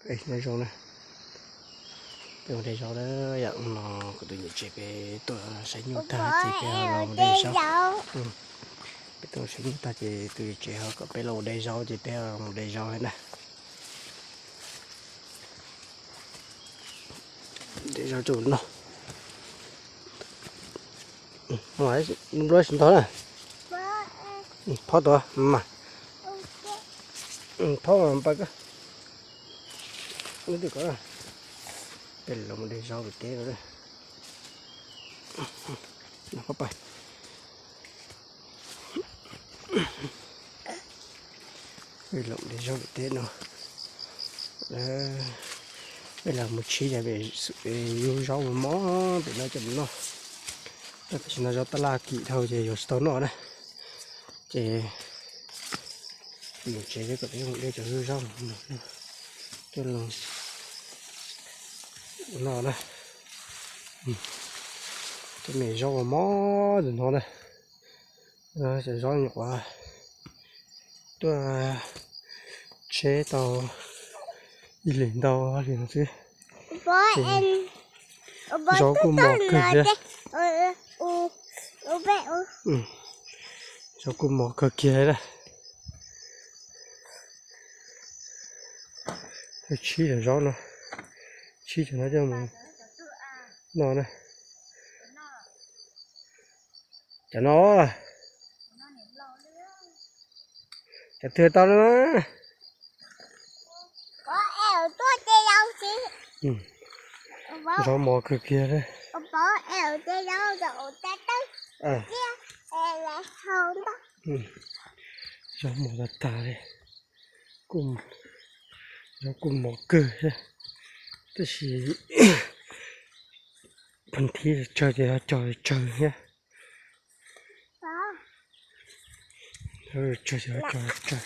Nyob zoo na, peb mus de zaub na, yam no kuv tus niam tsev peb tuaj saib nyuj tag ces peb los mus de zaub. Peb tuaj saib nyuj tag ces tus niam tsev ho kom peb los mus de zaub ces peb los mus de zaub na. De zaub rau noj. Nplob tsis ntog na. Phob tuaj mas. Phob mas pab koj. Peb los mus de zaub pem teb no. Peb los mus de zaub pem teb no. Peb los mus tshib cov yug zaub mos mos pem no coj mus noj. Tam sim no zaub tab laj kim dhau ces yuav tsis tau noj na. Ces mus tsev kom peb mus de cov yug zaub coj los noj na. Tej me zaub mos mos ntawm no na. Cov zaub nyuam qhuav tuaj tsheb tau ib hlis ntau hli no xwb. Zaub kuj mos kawg thiab. Zaub kuj mos kawg kiag li na. Tshib cov zaub no, tshib cov no coj mus noj na. Cov no, cov twg tau na. Zaub mos kawg kiag li. Zaub mos tag tag li. Zaub kuj mos kawg thiab, tab sis pheej thib tsawg ces yog cog tsawg thiab. Tsawg ces yog cog tsawg.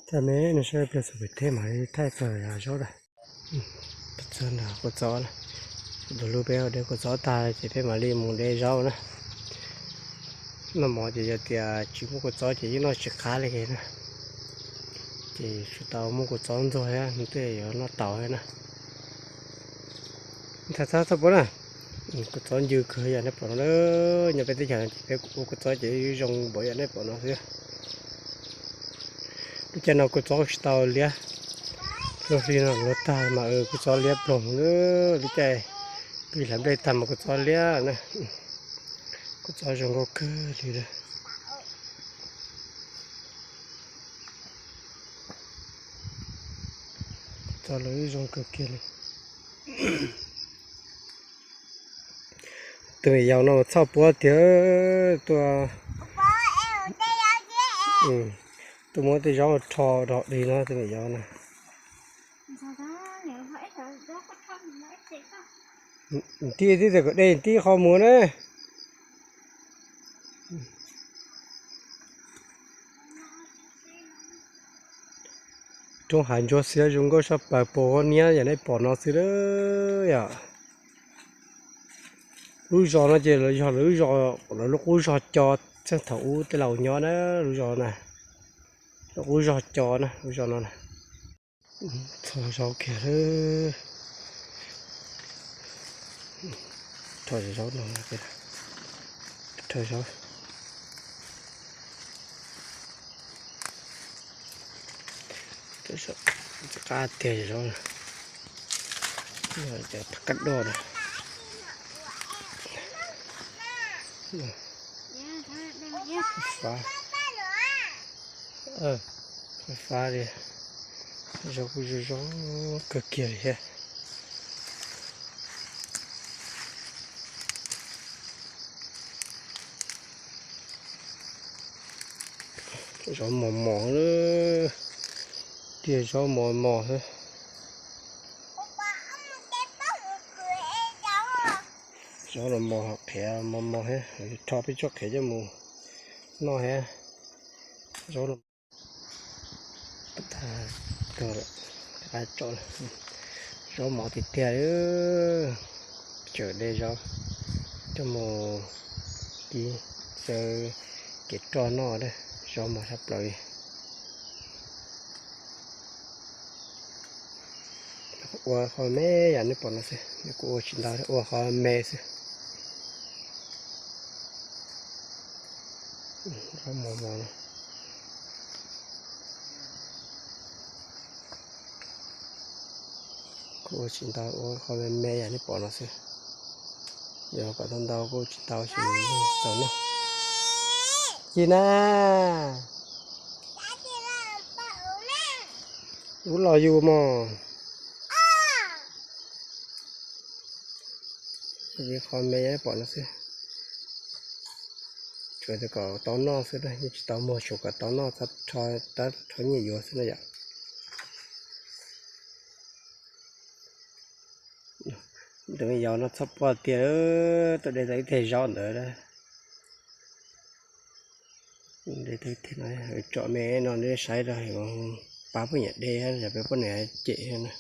Thaij me no saib pliag txog pem teb mam li thaij txog zaub na. Txog nram kua txob na, tus hlub peb de kua txob tag ces peb mam li mus de zaub na. Noj mov ces yog tias tsis muaj kua txob ces yeej noj tsis qab li na. Ces tsuas tau muaj kua txob ntxuag thiab tej yuav noj taus thiab na. Thaij txog txog puab na, kua txob ncw kawg yam nej pom no na. Nyob peb teb chaws no ces peb ua kua txob ces zoo npaum yam nej pom no xwb. Lub caij no kua txob tsis tau liab, luag hli no luag tag mas kua txob liab ploog na. Lub caij pib hlav nplej tag mas kua txob liab na. Kua txob zoo nkauj kawg li lawm. Kua txob los zoo kawg kiag li. Tus me yaus no txhoj puab tiag, tuaj, tuaj muab tej zaub rho rau di no tus me yaus no. Tib tib txawm kom dej tib qho mus na. Roob hav ntsuab xiab zoo nkauj saj plaws puas huab niab yam nej pom no xwb lawm yom. Lub zos no ces yog lawv lub zos, lawv lub qub zos co, txheej thaum ub tej laus nyob na, lub zos na, lub qub zos co na, lub zos no na. Txog zaub kiag lawm. Rho zaub no, rho zaub. Qab tiag zaub, cov qab doj na. Fab, fab li, zaub kuj zoo zoo kawg kiag li thiab. Zaub mos mos, tiag zaub mos mos xwb. Zaub los mos qhiav mos mos thiab, rho peb tsob qhiav coj mus Noj thiab, zaub los tag, tso, zaub mos tiag tiag li. Tseem de zaub coj mus kib xaws kev roj noj, zaub mos tshaj plaws li. Ua qhov me yam nej pom no xwb, kuv ua tsis ntau, ua qhov me xwb. Zaub mos mos no. Kuv ua tsis ntau, ua qhov me me yam nej pom no xwb. Yog kom tau ntau kuj tsis tau, tsis tau noj. Ci na, ub los yus mog. Qhov me nej pom no xwb. Tsuas tias kom tau noj xwb, yeej tsis tau muag, tsuas kom tau noj, rho nyiaj yuav xwb na yom. Tus me yau no txhob poj tiag, tuaj de tau ib teg zaub ntawd. De tau ib teg no, tsom me no nej saib rau, pab poj niam de, yog peb poj niam cem na.